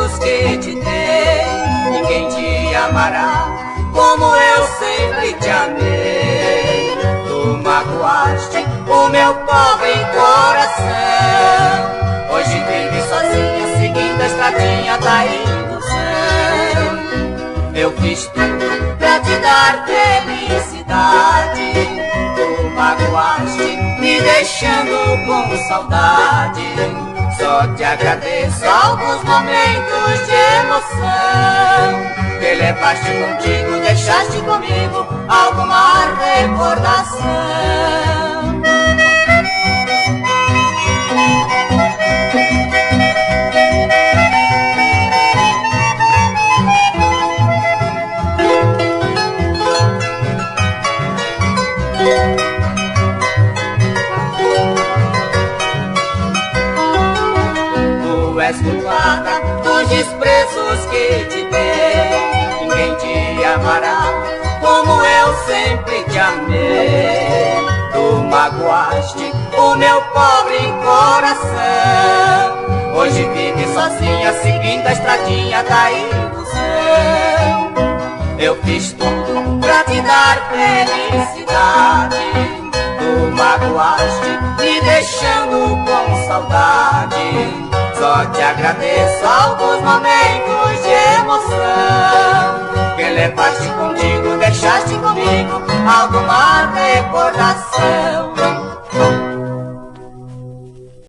desprezos que te dei. Ninguém te amará como eu sempre te amei. Tu magoaste o meu pobre coração. Hoje vive sozinha, seguindo a estradinha da ilusão. Eu fiz tudo pra te dar felicidade. Tu magoaste, me deixando com saudade. Só te agradeço alguns momentos de emoção. Que levaste contigo, deixaste comigo alguma recordação. Tu és culpada dos desprezos que te dei. Ninguém te amará como eu sempre te amei. Tu magoaste o meu pobre coração. Hoje vive sozinha, seguindo a estradinha da ilusão. Eu fiz tudo pra te dar felicidade. Tu magoaste, me deixando com saudade. Só te agradeço alguns momentos de emoção. Que levaste contigo, deixaste comigo alguma recordação.